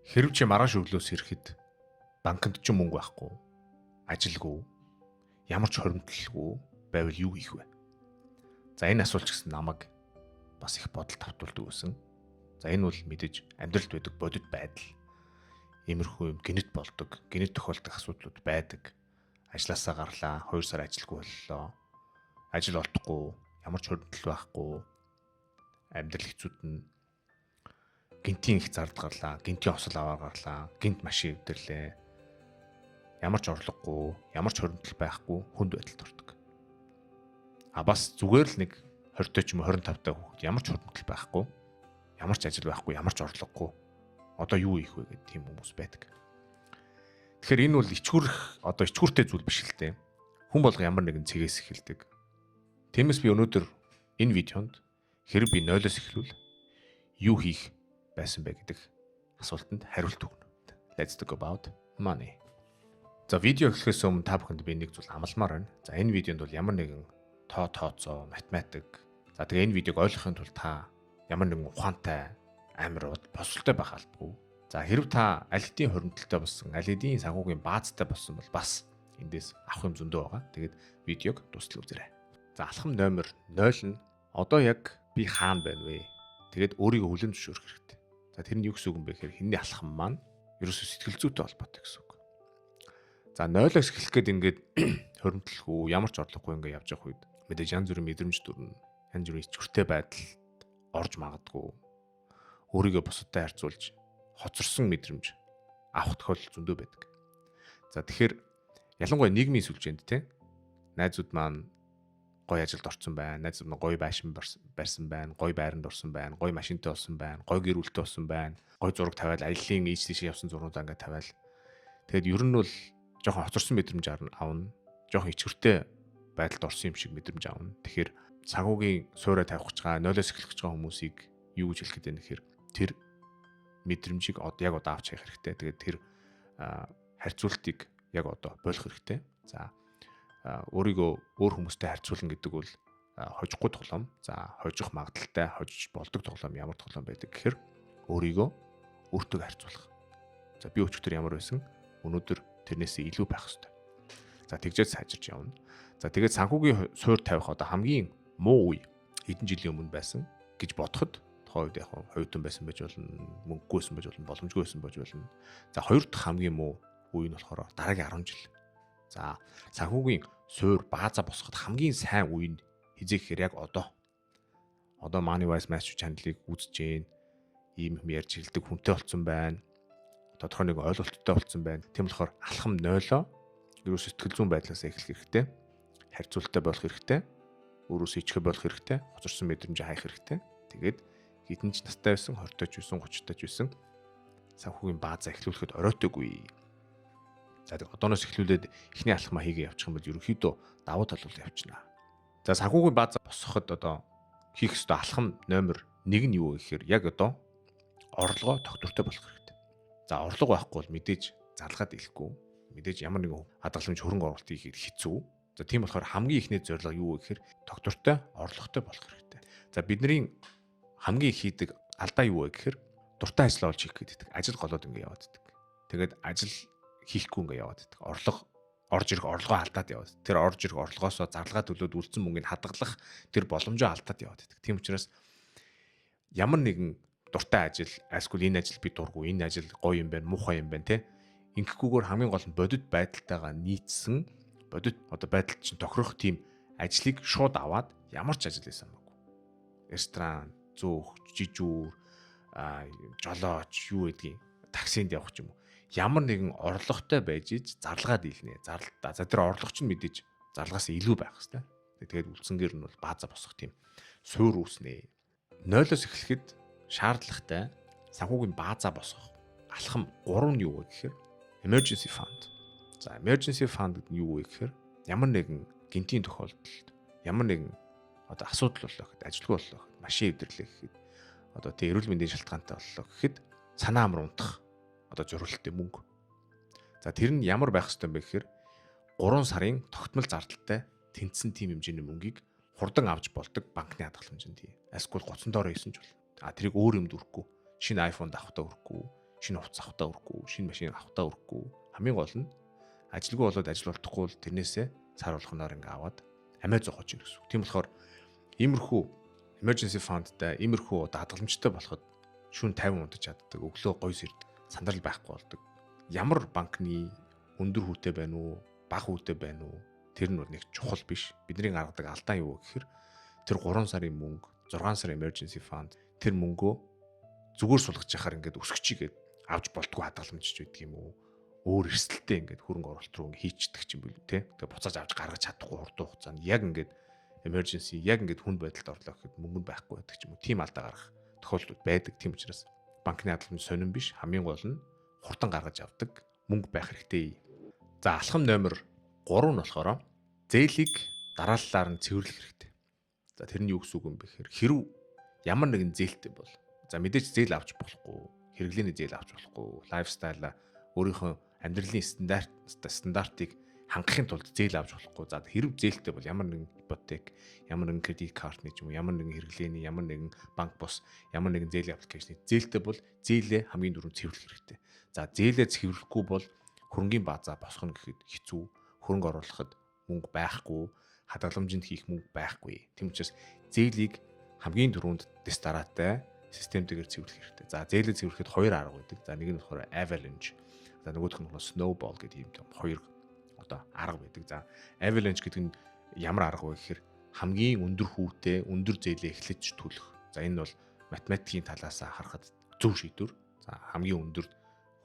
Хэрв чи маргааш өглөөс ирэхэд банкнд ч мөнгө байхгүй, ажилгүй, ямар ч хоримтлалгүй байвал юу хийх вэ? За, энэ асуулт ч гэсэн намайг бас их бодол тавтуулдаг байсан. За, энэ бол мэдээж амьдралд байдаг бодит байдал. Иймэрхүү юм гэнэт болдог, гэнэт тохиолдох асуудлууд байдаг. Ажлаасаа гарлаа, 2 сар ажилгүй боллоо. Ажил олдохгүй, ямар ч хоримтлал байхгүй. Амьдрал хэцүүднэ, гэнэтийн их зардал гарлаа, гэнэтийн осол аваар гарлаа, гэнэт машин эвдэрлээ. Ямар ч орлогогүй, ямар ч хоримтлал байхгүй хүнд байдалд ордог. А бас зүгээр л нэг 20 ч юм уу 25 та хүүхэд ямар ч хоримтлал байхгүй, ямар ч ажил байхгүй, ямар ч орлогогүй. Одоо юу хийх вэ гэдэг тийм хүмүүс байдаг. Тэгэхээр энэ бол ичгүрх, одоо ичгүүртэй зүйл биш л дээ. Хүн болго ямар нэгэн цэгээс эхэлдэг. Тиймээс би өнөөдөр энэ видеонд хэрэг би 0-оос эхлүүл юу хийх байсан бэ гэдэг асуултанд хариулт өгнө. Let's talk about money. За, видео эхлэхээс өмнө та бүхэнд би нэг зүйл амламаар байна. За, энэ видеонд бол ямар нэгэн тоо тооцоо, математик. За, тэгээ энэ видеог ойлгохын тулд та ямар нэгэн ухаантай, амар босолтой байх албагүй. За, хэрв та аль хэдийн хоримтлалтай болсон, аль хэдийн санхүүгийн баазтай болсон бол бас эндээс авах юм зөндөө байгаа. Тэгээд видеог дуустал үзээрэй. За, алхам номер 0 нь одоо яг би хаана байна вэ? Тэгээд өөрийгөө хүлээн зөвшөөрөх хэрэгтэй. За, тэр нь юу гэсэн үг юм бэ гэхээр хинний алхам маань ерөөсөө сэтгэл зүйтэй холбоотой гэсэн үг. За, 0-оос эхлэх гээд ингээд хоримтлалгүй, ямар ч орлогогүй ингээд явж явах үед мэдээж янз бүрийн мэдрэмж төрнө. Янз бүрийн ичгүртэй байдалд орж магадгүй. Өөрийгөө бусадтай харьцуулж хоцорсон мэдрэмж авах тохиолдол зөндөө байдаг. За, тэгэхээр ялангуяа нийгмийн сүлжээнд те найзууд маань гоё ажилд орсон байна, найзууд маань гоё байшин барьсан байна, гоё байранд орсон байна, гоё машинтай болсон байна, гоё гэр бүлтэй болсон байна, гоё зураг тавиал, аяллаа ийж тийш явсан зургуудаа ингээд тавиал. Тэгээд ер нь бол жоохон хоцорсон мэдрэмж авна. Жоохон ичгэртэй байдалд орсон юм шиг мэдрэмж авна. Тэгэхээр санхүүгийн сууриа тавих гэж байгаа, 0-оос эхлэх гэж байгаа хүмүүсийг юу гэж хэлэх гээд байна гэхээр тэр мэдрэмжийг одоо яг одоо авч явах хэрэгтэй. Тэгээд тэр харьцуултыг яг одоо болох хэрэгтэй. За, өөрийгөө өөр хүмүүстэй харьцуулна гэдэг бол хожихгүй тоглоом. За, хожих магадлалтай, хожиж болдог тоглоом ямар тоглоом байдаг гэхээр өөрийгөө өөртөө харьцуулах. За, би өчигдөр ямар байсан? Өнөөдөр тэрнээсээ илүү байх хэрэгтэй. За, тэгжээд сайжирч явна. За, тэгээд санхүүгийн суур тавих одоо хамгийн муу үе хэдэн жилийн өмнө байсан гэж бодоход тухайн үед яг оюутан байсан байж болно, мөнгөгүй байсан байж болно, боломжгүй байсан байж болно. За, хоёр дахь хамгийн муу үе нь болохоор дараагийн 10 жил. За, санхүүгийн суур бааза босгоход хамгийн сайн үе нь хэзээ гэхээр яг одоо. Одоо Money Wise Master channel-ыг үзэж гин, ийм юм ярьж хэлдэг хүнтэй болцсон байна. Тодорхой нэг ойлголттой болцсон байна. Тийм болохоор алхам 0-оо ерөөс сэтгэл зүйн байдлаас эхлэх хэрэгтэй. Харьцуулттай болох хэрэгтэй. Өөрөөсөө ичхэ болох хэрэгтэй. Хоцорсон мэдрэмжээ хайх хэрэгтэй. Тэгээд хэдэн ч настай байсан, 20-той ч байсан, 30-той ч байсан санхүүгийн баазаа эхлүүлэхэд оройтойгүй. За, тэг одооноос эхлүүлээд эхний алхмаа хийгээ явчих юм бол ерөнхийдөө давуу тал бол явчихна. За, санхүүгийн баазаа босгоход одоо хийх ёстой алхам номер 1 нь юу вэ гэхээр яг одоо орлогоо тогтвортой болох хэрэгтэй. За, орлого байхгүй бол мэдээж зарлахад ирэхгүй. Мэдээж ямар нэгэн хадгаламж, хөрөнгө оруулалт хийхэд хэцүү. За, тийм болохоор хамгийн эхний зорилго юу вэ гэхээр тогтвортой орлоготой болох хэрэгтэй. За, бидний хамгийн их хийдэг алдаа юу вэ гэхээр дуртай ажил олж хийх гэдэг. Ажил голоод ингэ яваад байдаг. Тэгээд ажил хийхгүй ингээ яваад байдаг. Орлого орж ирэх орлогоо алдаад яваад. Тэр орж ирэх орлогоосоо зарлага төлөөд үлдсэн мөнгийг хадгалах тэр боломжоо алдаад яваад байдаг. Тийм учраас ямар нэгэн дуртай ажил, эсвэл энэ ажил би дургүй, энэ ажил гоё юм байна, муухай юм байна те. Ингэхгүйгээр хамгийн гол нь бодит байдалтайгаа нийцсэн, бодит одоо байдалд чинь тохирох тийм ажлыг шууд аваад, ямар ч ажил байсан хамаагүй. Ресторан, зөөх, жижүүр, жолооч, юу гэдгийг, таксинд явах ч юм уу, ямар нэгэн орлоготой байж иж зарлагаа дийлнэ. Зарлалтаа. За, тэр орлого чинь мэдээж зарлагаас илүү байх хэрэгтэй. Тэгээд үлдсэнгээр нь бол бааза босгох тийм суур үүснэ. 0-оос эхлэхэд шаардлагатай санхүүгийн бааза босгох алхам 3 нь юу вэ гэхээр emergency fund. За, emergency fund гэдэг нь юу вэ гэхээр ямар нэгэн гэнэтийн тохиолдолд, ямар нэгэн одоо асуудал боллоо гэхэд, ажилгүй боллоо гэхэд, машин эвдэрлээ гэхэд, одоо тэг эрүүл мэндийн шалтгаантай боллоо гэхэд санаа амар унтах одоо зориулттай мөнгө. За, тэр нь ямар байх ёстой юм бэ гэхээр 3 сарын тогтмол зардалтай тэнцсэн тийм хэмжээний мөнгийг хурдан авч болдог банкны хадгаламжинд тий. Эсвэл гоцон доороо хийсэн ч болно. А тэрийг өөр юмд өрөхгүй. Шинэ iPhone авахдаа өрөхгүй. Шинэ хувцас авахтаа өрөхгүй, шинэ машин авахтаа өрөхгүй. Хамгийн гол нь ажилгүй болоод ажил олдохгүй бол тэрнээсээ сар болгоноор ингээ аваад амиа зогоож ийн гэсэн үг. Тийм болохоор иймэрхүү emergency fund-тай, иймэрхүү одоо хадгаламжтай болоход шүн 50 унтаж чаддаг, өглөө гоё сэрдэг, сандрал байхгүй болдог. Ямар банкны өндөр хүүтэй байна уу, бага хүүтэй байна уу? Тэр нь бол нэг чухал биш. Бидний гаргадаг алдаа юу гэхээр тэр 3 сарын мөнгө, 6 сарын emergency fund тэр мөнгөө зүгээр сулгаж яхаар ингээд өсгөчийгээд авч болтгүй хадгаламжч байдаг юм уу? Өөр эрсдэлтэй ингээд хөрөнгө оруулалт руу ингээд хийчдэг юм бэл те. Тэгээ буцааж авч гаргаж чадахгүй хурдан хугацаанд яг ингээд emergency, яг ингээд хүнд байдалд орлоо гэхэд мөнгө нь байхгүй байдаг ч юм уу. Тийм алдаа гаргах тохиолдлууд байдаг. Тийм учраас банкны хадгаламж сонирн биш. Хамгийн гол нь хурдан гаргаж авдаг мөнгө байх хэрэгтэй. За, алхам номер 3 нь болохоор зээлийг дарааллаар нь цэвэрлэх хэрэгтэй. За, тэр нь юу гэсэн үг юм бэ гэхээр хэрв ямар нэгэн зээлтэй бол, за, мэдээж зээл авч болохгүй, хэрэглээний зээл авч болохгүй, lifestyle, өөрийнхөө амьдралын стандартыг хангахын тулд зээл авч болохгүй. За, хэрв зээлтэй бол ямар нэгэн ипотек, ямар нэгэн кредит картны ч юм уу, ямар нэгэн хэрэглээний, ямар нэгэн банк бус, ямар нэгэн зээлийн application ы зээлтэй бол зээлээ хамгийн түрүүнд цэвэрлэх хэрэгтэй. За, зээлээ цэвэрлэхгүй бол хөрөнгийн баазаа босгоно гэхэд хэцүү, хөрөнгө оруулахад мөнгө байхгүй, хадгаламжинд хийх мөнгө байхгүй. Тийм учраас зээлийг хамгийн түрүүнд дэс дараатай системтэйгээр цэвэрлэх хэрэгтэй. За, зээлээ цэвэрлэхэд хоёр арга байдаг. За, нэг нь болохоор avalanche. За, нөгөөх нь болохоор snowball гэдэг ийм том хоёр одоо арга байдаг. За, avalanche гэдэг нь ямар арга вэ гэхээр хамгийн өндөр хүүтэй, өндөр зээлээ эхлэж төлөх. За, энэ бол математикийн талаас харахад зөв шийдвэр. За, хамгийн өндөр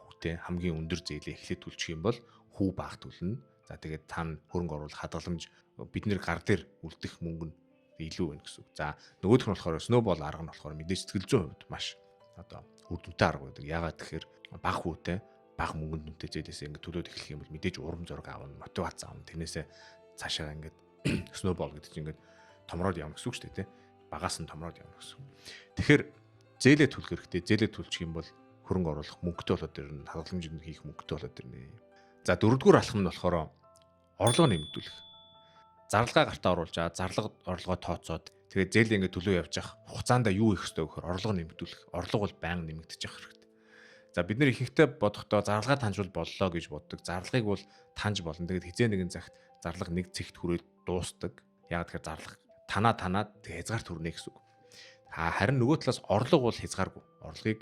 хүүтэй, хамгийн өндөр зээлээ эхлээд төлчих юм бол хүү бага төлнө. За, тэгээд тань хөрөнгө оруулах, хадгаламж, бид нэр гар дээр үлдэх мөнгө нь илүү байна гэсэн үг. За, нөгөөх нь болохоор snowball арга нь болохоор мэдээж сэтгэл зүйн хувьд маш одоо үр дүнтэй арга байдаг. Яагаад тэгэхээр бага хүүтэй, бага мөнгөнд дүнтэй зээлээсээ ингээд төлөөд эхлэх юм бол мэдээж урам зориг авна, мотивац авна. Тэрнээсээ цаашаа ингээд snowball гэдэг чинь ингээд томроод явна гэсэн үг шүү дээ, тий. Багаас нь томроод явна гэсэн. Тэгэхээр зээлээ төлөх хэрэгтэй. Зээлээ төлчих юм бол хөрөнгө оруулах мөнгөтэй болоод ирнэ, хадгаламжинд хийх мөнгөтэй болоод ирнэ. За, дөрөвдүгээр алхам нь болохоор орлогоо нэмэгдүүлэх. Зарлага гартаа оруулж аа, зарлага орлогоо тооцоод, тэгээд зээл ингээд төлөө явж явах хугацаанд юу хийх ёстой гэхээр орлого нэмэгдүүлэх. Орлого бол байнга нэмэгдэж явах хэрэгтэй. За, бид нэр ихэнхдээ бодохдоо зарлага таньжвал боллоо гэж боддог. Зарлагыг бол таньж болно. Тэгээд хизээ нэгэн цагт зарлага нэг цэгт хүрээд дуустдаг. Яг тэгэхээр зарлага танаа танаад хязгаар төрнө гэсэн үг. Харин нөгөө талаас орлого бол хязгааргүй. Орлогыг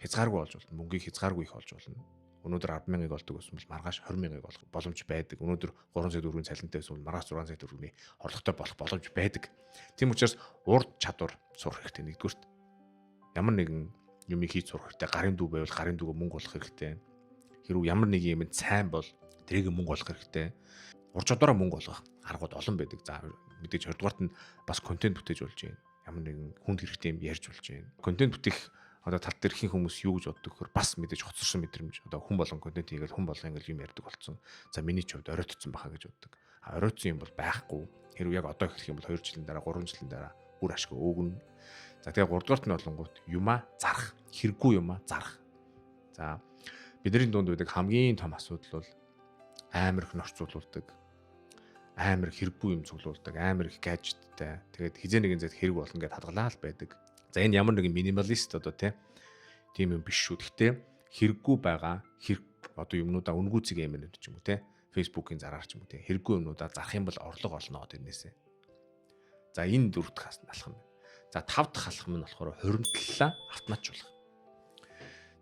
хязгааргүй олж болно. Мөнгийг хязгааргүй их олж болно. Өнөөдөр 10 мянгаыг олдог байсан бол маргааш 20 мянгаыг олох боломж байдаг. Өнөөдөр 3 сая төгрөгийн цалинтай байсан бол маргааш 6 сая төгрөгийн орлоготой болох боломж байдаг. Тийм учраас ур чадвар сурах хэрэгтэй нэгдүгээрт. Ямар нэгэн юмыг хийж сурах хэрэгтэй. Гарын дүү байвал гарын дүүгээ мөнгө олох хэрэгтэй. Хэрвээ ямар нэг юм сайн бол тэрийг мөнгө олох хэрэгтэй. Ур чадвараа мөнгө олгох аргууд олон байдаг. За, мэдээж 20 дугаарт нь бас контент бүтээж болж байна. Ямар нэгэн хүнд хэрэгтэй юм ярьж болж байна. Контент бүтээх одоо тал дээр ихэнх хүмүүс юу гэж боддог гэхээр бас мэдээж хоцорсон мэдрэмж, одоо хүн болгон контент хийгээл, хүн болгон ингээл юм ярьдаг болсон. За, миний ч хувьд оройтцсон байхаа гэж боддог. А оройтсон юм бол байхгүй. Хэрвээ яг одоо эхлэх юм бол 2 жилийн дараа, 3 жилийн дараа үр ашиг өөгнө. За, тэгээ 3 дугаарт нь болонгууд юмаа зарах. Хэрэггүй юмаа зарах. За, бидний дунд байдаг хамгийн том асуудал бол амар их норцуулдаг, амар хэрэггүй юм цуглуулдаг, амар их гаджеттай. Тэгээд хизээ нэгэн зэт хэрэг болно гэдээ хадгалаа л байдаг. За, энэ ямар нэгэн минималист одоо тийм юм биш шүү. Гэхдээ хэрэггүй байгаа хэрэг одоо юмнуудаа үнэгүй цэг юм байна ч юм уу, те. Facebook-ийн зараар ч юм уу, те. Хэрэггүй юмнуудаа зарах юм бол орлого олно тэрнээсээ. За, энэ дөрөв дэх алхам байна. За, тав дахь алхам нь болохоор хуримтлалаа автоматжуулах.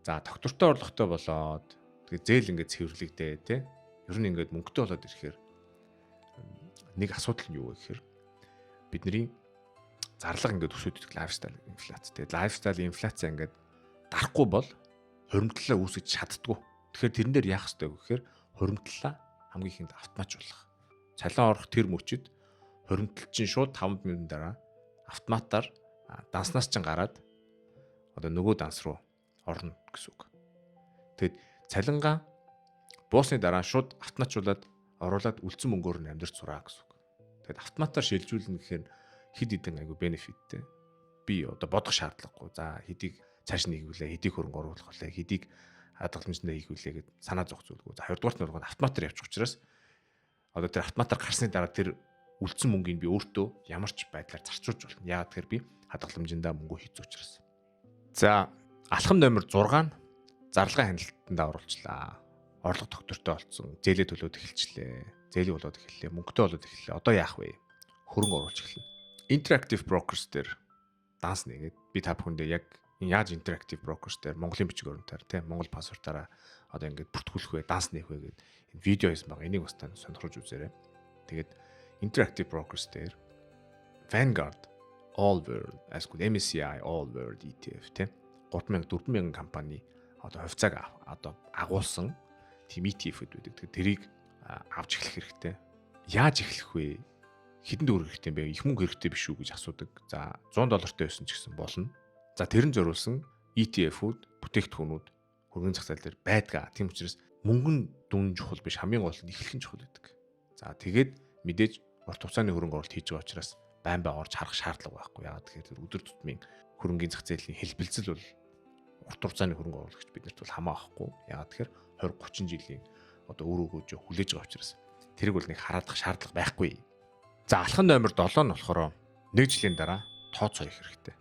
За, тогтвортой орлоготой болоод, тэгээ зээл ингээд цэвэрлэгдээ, те. Ер нь ингээд мөнгөтэй болоод ирэхээр нэг асуудал нь юу вэ гэхээр бидний зарлага ингээд өсөд идэх, lifestyle инфляц. Тэгээд lifestyle инфляц ингээд дарахгүй бол хуримтлалаа үүсгэж чаддгүй. Тэгэхээр тэрэн дээр яах ёстой вэ гэхээр хуримтлалаа хамгийн ихэнд автоматжуулах. Цалин орох тэр мөчид хуримтлал чинь шууд 5 минутын дараа автоматар данснаас чинь гараад одоо нөгөө данс руу орно гэсэн үг. Тэгэд цалингаа буусны дараа шууд автоматжуулаад оруулаад үлдсэн мөнгөөр нь амьдарч сураа гэсэн үг. Тэгэд автоматар шилжүүлнэ гэхээр хэд хэдэн айгу benefit тэй. Би одоо бодох шаардлагагүй. За, хэдийг цааш нь хийгүүлээ, хэдийг хөрөнгө оруулах вүлээ, хэдийг хадгаламжиндаа хийх вүлээ гэд санаа зовх зүйлгүй. За, хоёрдугаарт нь бол автоматар явчих учраас одоо тэр автоматар гарсны дараа тэр үлдсэн мөнгийг би өөртөө ямар ч байдлаар зарцуулж болно. Яагаад тэгэхээр би хадгаламжиндаа мөнгө хийц учраас. За, алхам номер 6 нь Зарлагын хяналтанд оруулчлаа. Орлого тогтвортой болцсон. Зээлээ төлөөд эхэлчлээ. Зээлийг болоод эхэллээ. Мөнгөтэй болоод эхэллээ. Одоо яах вэ? Хөрөнгө оруулж эхэлнэ. Interactive Brokers дээр данс нэгээд би та бүхэндээ яг яаж Interactive Brokers дээр Монголын бичиг баримтаар, тийм, Монгол паспортаараа одоо ингээд бүртгүүлэх вэ, данс нээх вэ гэдэг энэ видео хийсэн байгаа. Энийг бас та сонирхож үзээрэй. Тэгээд Interactive Brokers дээр Vanguard All World, эсвэл MSCI All World ETF, тийм, 3000 4000 компани одоо хувьцааг одоо агуулсан тийм ETF-үүд байдаг. Тэгэхээр тэрийг авч эхлэх хэрэгтэй. Яаж эхлэх вэ? Хэдэн төгрөг хэрэгтэй юм бэ? Их мөнгө хэрэгтэй биш үү гэж асуудаг. За, 100 доллартай байсан ч гэсэн болно. За, тэрэн зориулсан ETF-үүд, бүтээгдэхүүнүүд хөрөнгөний зах зээл дээр байдгаа. Тийм учраас мөнгө нь дүн чухал биш, хамгийн гол нь эхлэх нь чухал байдаг. За, тэгээд мэдээж урт хугацааны хөрөнгө оруулалт хийж байгаа учраас байн байн орж харах шаардлага байхгүй. Яагаад гэхээр тэр өдөр тутмын хөрөнгөний зах зээлийн хэлбэлзэл бол урт хугацааны хөрөнгө оруулагч биднэрт бол хамаа авахгүй. Яагаад гэхээр 20 30 жилийн одоо үр өгөөж хүлээж байгаа учраас тэрийг бол нэг хараадах шаардлага байхгүй. За, алхам номер 7 нь болохоор нэг жилийн дараа тооцоо хийх хэрэгтэй.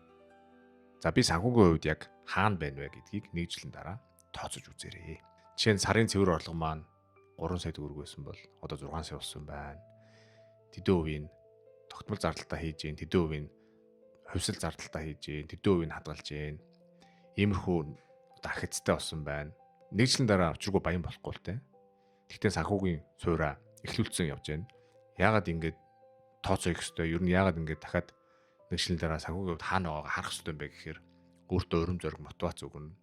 За, би санхүүгийн хувьд яг хаана байна вэ гэдгийг нэг жилийн дараа тооцож үзээрэй. Жишээ нь, сарын цэвэр орлого маань 3 сая төгрөг байсан бол одоо 6 сая болсон байна. Тэдэн хувийн тогтмол зардалтаа хийж гин, тэдэн хувийн хувьсал зардалтаа хийж гин, тэдэн хувийг хадгалж гин. Иймэрхүү одоо ахицтай болсон байна. Нэг жилийн дараа учиргүй баян болохгүй л те. Гэхдээ санхүүгийн сууриа эхлүүлсэн явж байна. Яагаад ингэж тооцоо хийх ёстой? Ер нь яагаад ингэж дахиад нэг жилийн дараа санхүүгийн хувьд хаана байгаагаа харах ёстой юм бэ гэхээр өөртөө урам зориг, мотивац өгнө.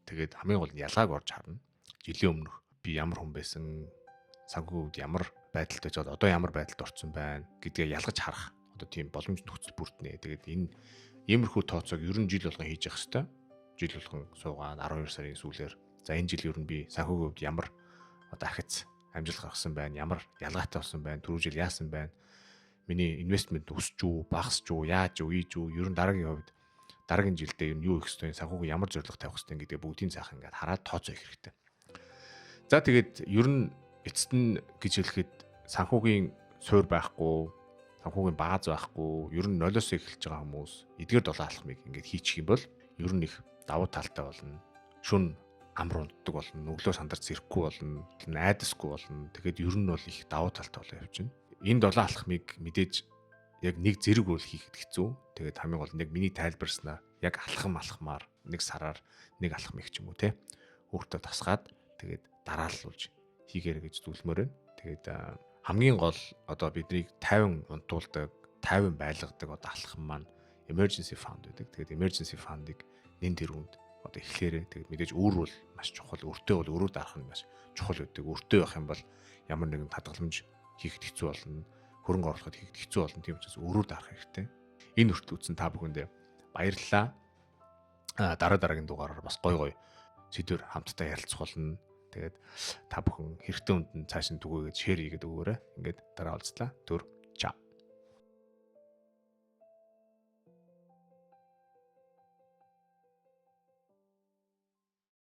Тэгээд хамгийн гол нь ялгааг орж харна. Жилийн өмнөх би ямар хүн байсан, санхүүгийн хувьд ямар байдалтай байж одоо ямар байдалд орсон байна гэдгээ ялгаж харах одоо тийм боломж нөхцөл бүрднэ. Тэгээд энэ иймэрхүү тооцоог ер нь жил болгон хийж явах ёстой. Жил болгон суугаад 12 сарын сүүлээр, за, энэ жил ер нь би санхүүгийн хувьд ямар одоо ахиц амжилт гаргасан байна, ямар ялгаатай болсон байна, түрүү жил яасан байна, миний investment өсч үү, багасч үү, яаж үү, ийж үү, ер нь дараагийн хувьд дараагийн жилдээ ер нь юу хийх ёстой, санхүүгийн ямар зорилго тавих ёстой гэдгээ бүгдийн сайхан ингээд хараад тооцоо хийх хэрэгтэй. За, тэгээд ер нь эцэст нь гэж хэлэхэд санхүүгийн суурь байхгүй, санхүүгийн бааз байхгүй, ер нь нолиос эхэлж байгаа хүмүүс эдгээр долоо алхмыг ингээд хийчих юм бол ер нь их давуу талтай болно. Шөнө амар унтдаг болно, өглөө сандарч ирэхгүй болно, айдасгүй болно. Тэгээд ер нь бол их давуу талтай болоо явчихна. Энэ долоо алхмыг мэдээж яг нэг зэрэг үйл хийхэд хэцүү. Тэгээд хамгийн гол нь яг миний тайлбарснаар яг алхам алхмаар нэг сараар нэг алхам их ч юм уу, те, өөртөө тасгаад тэгээд дарааллуулж хийгээрэй гэж зөвлөмөөр байна. Тэгээд хамгийн гол одоо биднийг 50 унтуулдаг, 50 байлгадаг одоо алхам маань emergency fund байдаг. Тэгээд emergency fund-ыг нэн тэргүнд одоо эхлээрээ. Тэгээд мэдээж өөр бол маш чухал, өртөө бол өрөө дарах нь маш чухал байдаг. Өртөө байх юм бол ямар нэгэн хадгаламж хийхэд хэцүү болно. Хөрөнгө оруулахад хийхэд хэцүү болно. Тийм учраас өрөө дарах хэрэгтэй. Энэ хүртэл үзсэн та бүхэндээ баярлалаа. Дараа дараагийн дугаараар бас гой гой сэдвээр хамтдаа ярилцах болно. Тэгээд та бүхэн хэрэгтэй хүнд нь цааш нь түгээгээд share хийгээд өгөөрэй. Ингээд дараа уулзлаа. Түр.